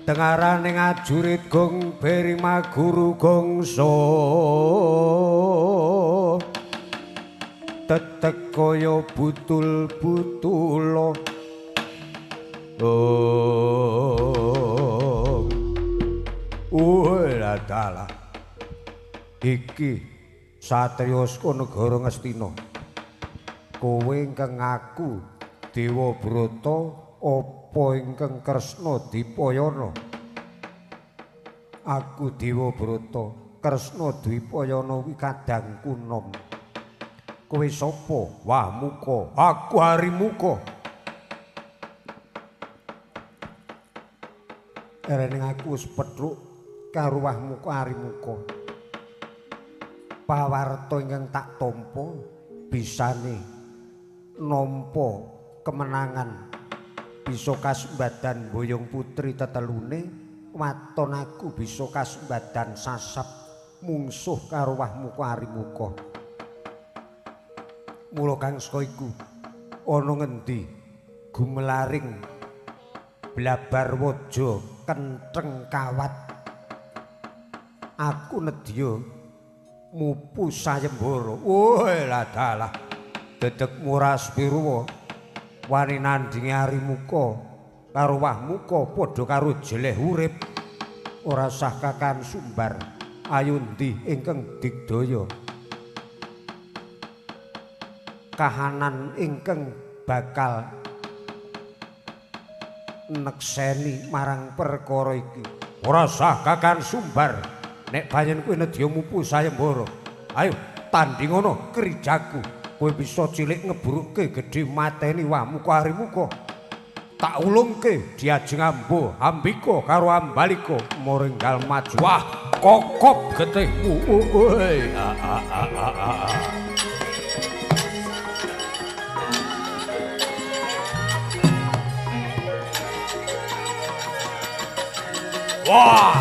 tengarane ngajurit gong beri maguru gongso tetek kaya butul-butulo. Oh, dalah iki satriya saka negara Ngastina. Kowe ingkang ngaku Dewa Brata apa ingkang Kresna Dwipayana? Aku Dewa Brata, Kresna Dwipayana kuwi kadangku nom. Kowe sapa? Wah muka, aku Harimuka. Erene aku wis petruk karo Wah Muka Harimuka. Pawarta ingkang tak tampa bisane nampa kemenangan, bisa kasembadan boyong putri tetelune, waton aku bisa kasembadan sasap mungsuh karo Wah Muka Harimuka. Mula kang saka iku ana ngendi gumelaring blabar waja kentheng kawat aku nedya mupu sayembara. Oh lah dalah dedek muras piruwa wani nandingi Harimuka karo Wah Muka padha karo jeleh urip. Ora sah kakan sumbar ayo ndi ingkang digdaya kahanan ingkang bakal nekseni marang perkara iki. Ora sah kakan sumbar nek pancen kuwi nedya mupu sayembara. Ayo tandingono krijaku. Kowe bisa cilik ngebrukke gedhe mateni Wahmuka Arimuka. Tak ulungke diajeng ambo Ambika karo Ambalika moringgal maju. Wah, kokop getihmu. Wah.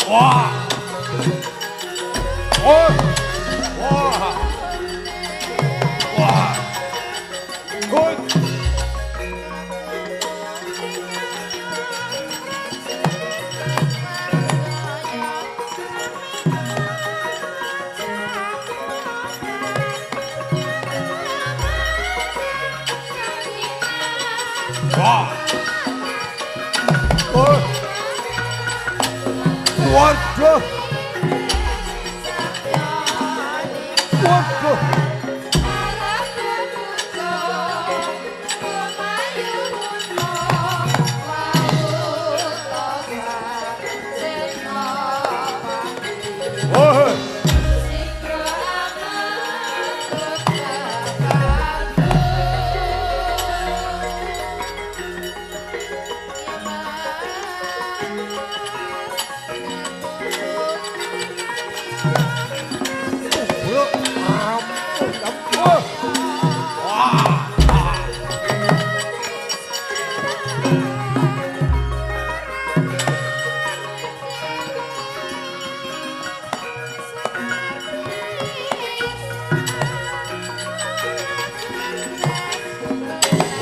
Wah. Oh. Wah. Wah. Good. Wah. Oh. Waduh. Waduh. Oh.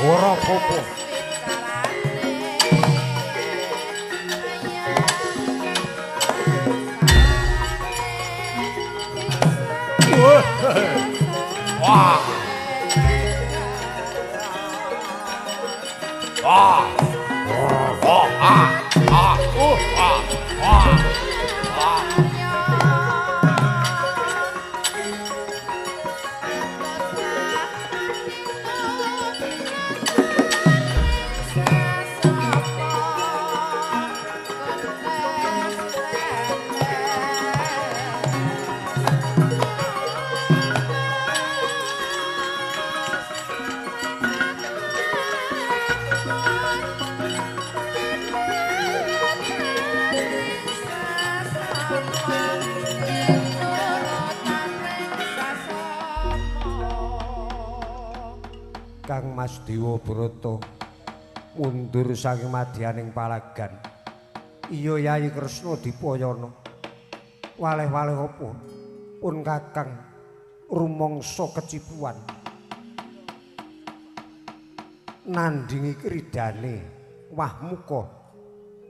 Ora apa-apa. Wah. Wah. Wah. Ah. Ah. Ah. Ah. Ah. Kang Mas Dewa Brata mundur saking madyaning palagan. Iya Yayi Kresna Dipayana. Waleh-waleh apa? Pun Kakang rumangsa kecipuan. Nandingi kridane Wahmuka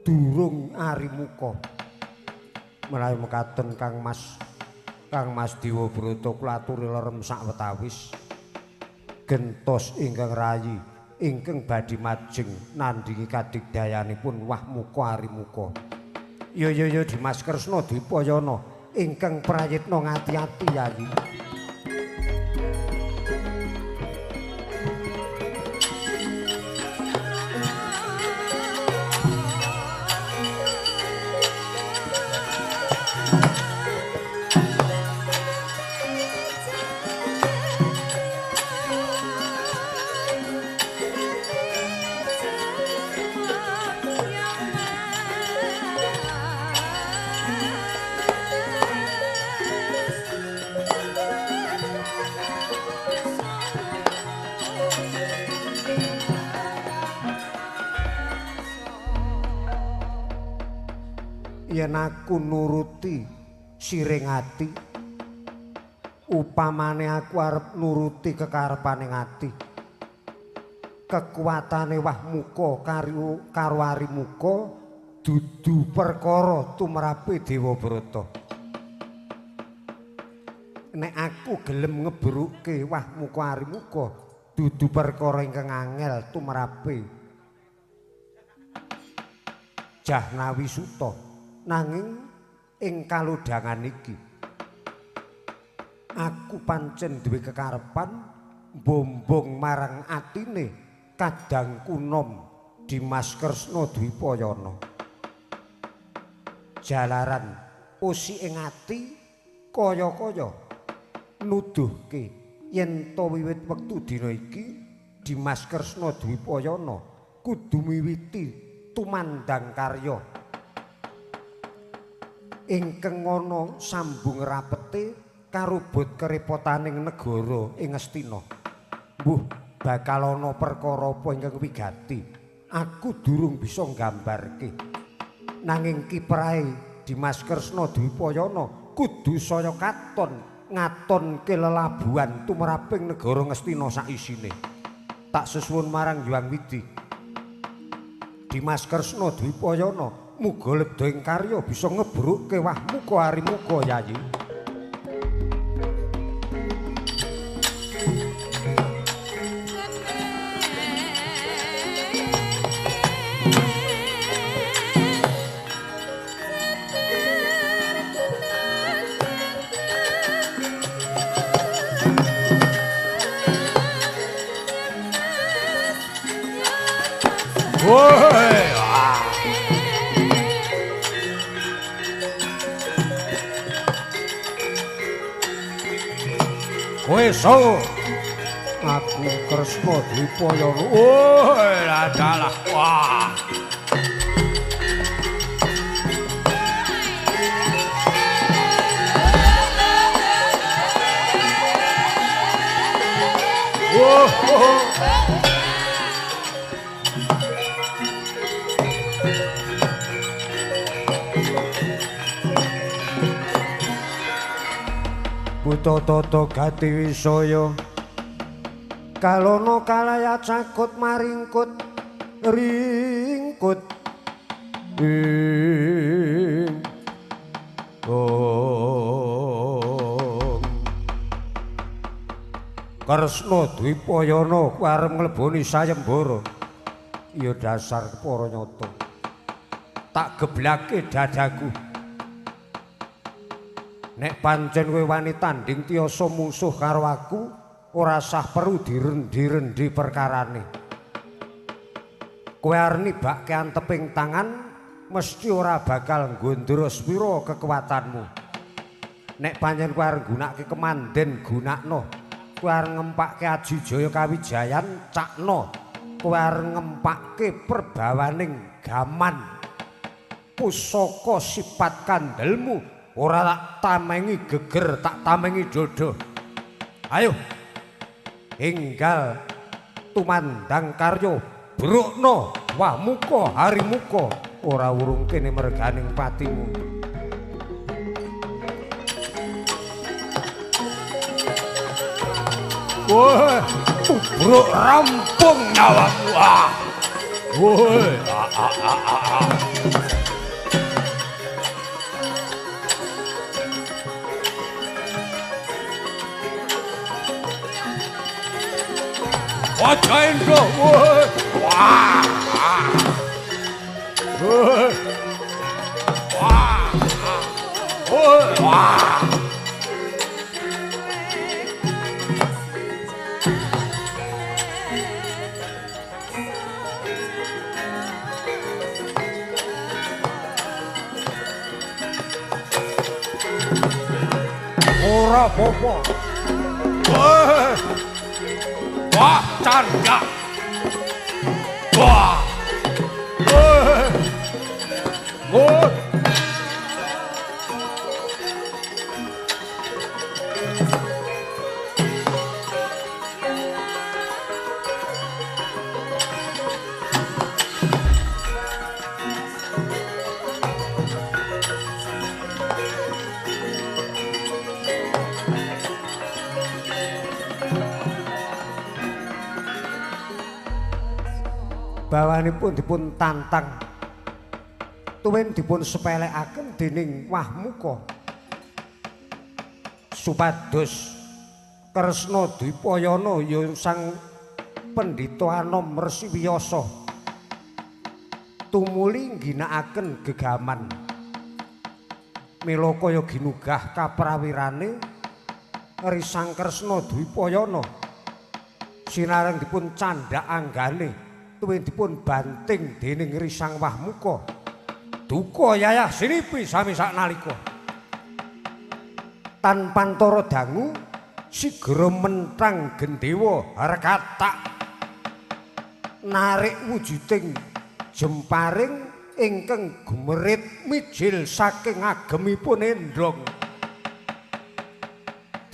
durung Arimuka. Menawi mekaten Kang Mas, Kang Mas Dewa Brata kula aturi lerem sawetawis. Gentos ingkang rayi ingkang badhe majeng nandhingi kadigdayanipun Wahmuka Arimuka. Ya ya ya Dimas Kresna Dipayana ingkang prayitna ngati-ati Yayi. Yen aku nuruti siring ati, upamane aku arep nuruti kekarepane ati, kekuatane Wahmuka karo Arimuka Dudu perkara tumrape Dewabrata. Nek aku gelem ngebrukke wah muka arimuka dudu perkara ingkang angel tumrape Jahnawi Suta. Nanging ing kalodhangan iki aku pancen duwe kekarepan mbombong marang atine kadangku nom Dimas Kresna Dwipayana. Jalaran usi ing ati kaya-kaya nuduhke yen to wiwit wektu dina iki Dimas Kresna Dwipayana kudu miwiti tumandang karya ingkang ana sambung rapete karubut kerepotaning negara ing Ngastina. Mbuh bakal ana perkara apa ingkang wigati aku durung bisa nggambarke. Nanging kiprahe Dimas Kresna Dwipayana kudu saya katon ngatonke lelabuhan tumraping negara Ngastina saisine. Tak sesuwun marang Hyang Widi. Dimas Kresna Dwipayana muga lebda ing karya bisa ngebrukke wah muka arimuka Yayi. Woi, kowe so aku Kresna Dwipayana. Woi, adalah wah. Wah. Buta tata gati wisaya kalono kalaya cakut maringkut ringkut ing ong. Kresna Dwipayana ku arep ngleboni sayembara. Ya dasar para nyata. Tak geblake dadaku. Nek pancen kowe wani tanding tiyasa musuh karo aku, ora sah perlu direndi-rendi perkarane. Kowe arep nibake anteping tangan, mesti ora bakal nggondro sepira kekuatanmu. Nek pancen kowe arep nggunakake kemanden, gunakno. Kowe arep ngempake aji jaya kawijayan, cakno. Kowe arep ngempake perbawaning gaman pusaka sifat kandelmu, ora tak tamengi geger, tak tamengi dodo. Ayo enggal tumandang karya, brukno wah muka harimuka, ora urung kene merganing patimu. Wah, bruk rampung nyawamu. Ah. Woi, ah ah ah ah. Wajah Indra, woi, wah, woi, wah, woi, wah. Ora apa-apa. Wah, canda. Wah. Wah. Bawanipun dipun tantang Tuwin dipun sepelekaken dening Wahmuka. Supados Kresna Dwipayana ya sang pendhita anom Resi Wiyasa tumuli ngginakaken gegaman. Mila kaya ginugah kaprawirane Risang Kresna Dwipayana sinareng dipun candhak anggane tuwin dipun banting dening Risang Wahmuka. Duka yayah sinipi sami saknalika. Tan pantara dangu sigra menthang gendewa harkatak narik wujuding jemparing ingkang gumerit mijil saking agemipun endhong.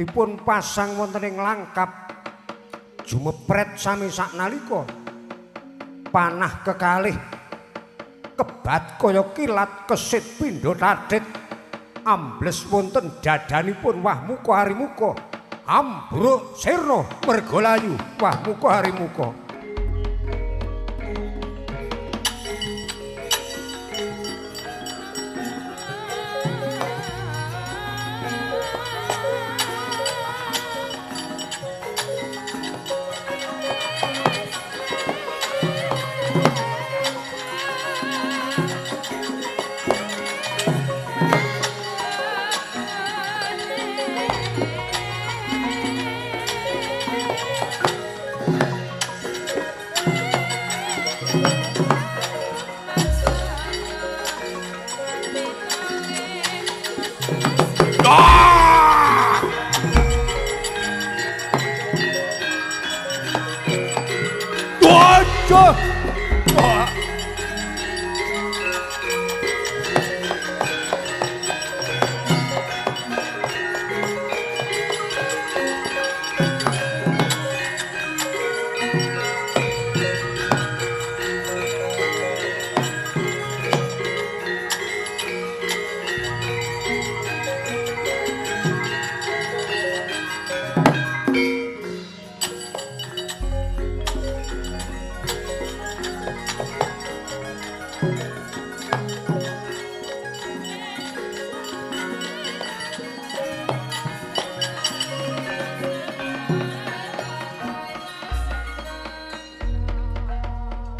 Dipun pasang wonten ing langkap jumepret sami saknalika. Panah kekalih kebat kaya kilat kesit pindha tathit ambles wonten dadanipun Wahmuka Harimuka. Ambruk sirna merga layu Wahmuka Harimuka.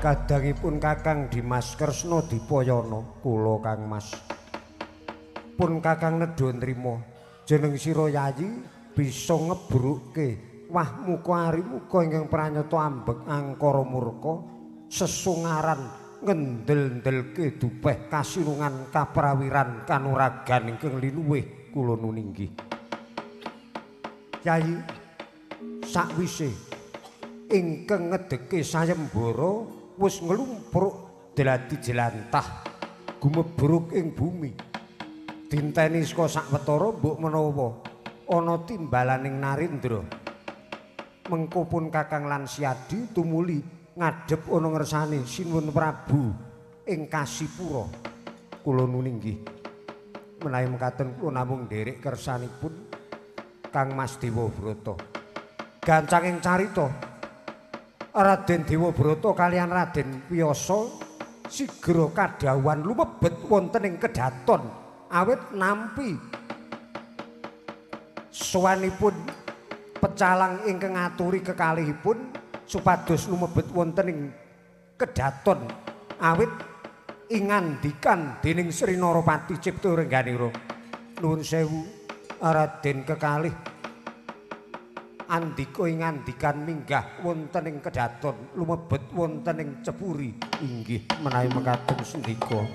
Kadangipun Kakang Dimas Kresna Dipayana kula Kang Mas. Pun Kakang nedha nrima jeneng sira Yayi bisa ngebrukke Wahmuka Harimuka ingkang pranyata ambek angkara murka sesungaran ngendel-ndelke dupeh kasinungan kaprawiran kanuragan ingkang linuwih kula nuninggih. Yayi sakwise ingkang ngedeke sayembara wis nglumpruk dadi jelantah gumebruk ing bumi. Dinteni saka sawetara mbok menawa ana timbalaning Narendra. Mengko pun Kakang lan Siadi tumuli ngadhep ana ngersane Sinuwun Prabu ing Kasipura. Kula nuninggih menawi mekaten kula namung nderek kersanipun Kang Mas Dewabrata. Gancanging carita Raden Dewabrata kalian Raden Wiyasa sigra kadhawuhan lumebet wonten ing kedaton awit nampi sowanipun pecalang ingkang ngaturi kekalihipun supados lumebet wonten ing kedaton awit ingandikan dening Sri Narapati Cipta Rengganira. Nuwun sewu Raden kekalih andika ingandikan minggah wonten ing kedaton lumebet wonten ing cepuri. Inggih menawi mekaten sendika.